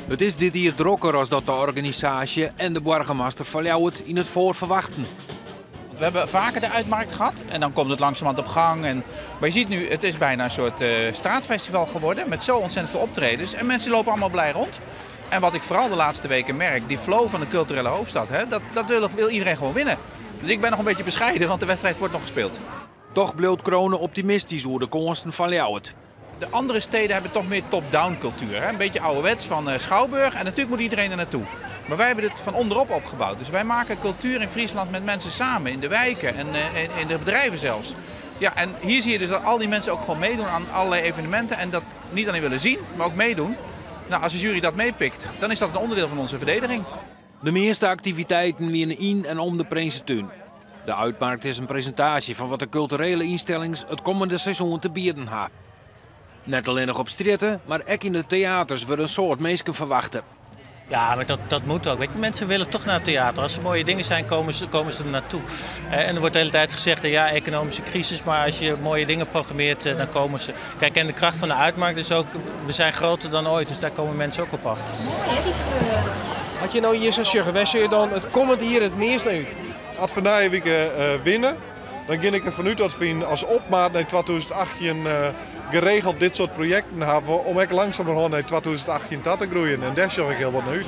It is dit jier drokker as dat de organisaasje en de boargemaster fan Ljouwert yn it foar ferwachten. We hebben vaker de Uitmarkt gehad en dan komt het langzamerhand op gang. Maar je ziet nu, het is bijna een soort straatfestival geworden met zo ontzettend veel optredens. En mensen lopen allemaal blij rond. En wat ik vooral de laatste weken merk, die flow van de culturele hoofdstad, hè, dat wil iedereen gewoon winnen. Dus ik ben nog een beetje bescheiden, want de wedstrijd wordt nog gespeeld. Toch blijft Crone optimistisch over de komsten van Ljouwert. De andere steden hebben toch meer top-down cultuur. Hè? Een beetje ouderwets van Schouwburg en natuurlijk moet iedereen er naartoe. Maar wij hebben het van onderop opgebouwd. Dus wij maken cultuur in Friesland met mensen samen, in de wijken en in de bedrijven zelfs. En hier zie je dus dat al die mensen ook gewoon meedoen aan allerlei evenementen. En dat niet alleen willen zien, maar ook meedoen. Als de jury dat meepikt, dan is dat een onderdeel van onze verdediging. De meeste activiteiten wienen in en om de Prinsentuin. De Uitmarkt is een presentatie van wat de culturele instellings het komende seizoen te bieden hebben. Net alleen nog op stritten, maar ook in de theaters worden een soort mensen verwachten. Ja, maar dat moet ook. Mensen willen toch naar het theater. Als er mooie dingen zijn, komen ze er naartoe. En er wordt de hele tijd gezegd, ja, economische crisis, maar als je mooie dingen programmeert, dan komen ze. En de kracht van de Uitmarkt is ook, we zijn groter dan ooit, dus daar komen mensen ook op af. Mooi hè, die kleuren. Had je nou hier zo'n zeggen, waar zul je dan het komend hier het meest uit? Als we na je week winnen, dan ga ik ervan uit dat we als opmaat naar 2018 geregeld dit soort projecten hebben om ook langzamerhand naar 2018 te groeien. En daar zorg ik heel wat naar uit.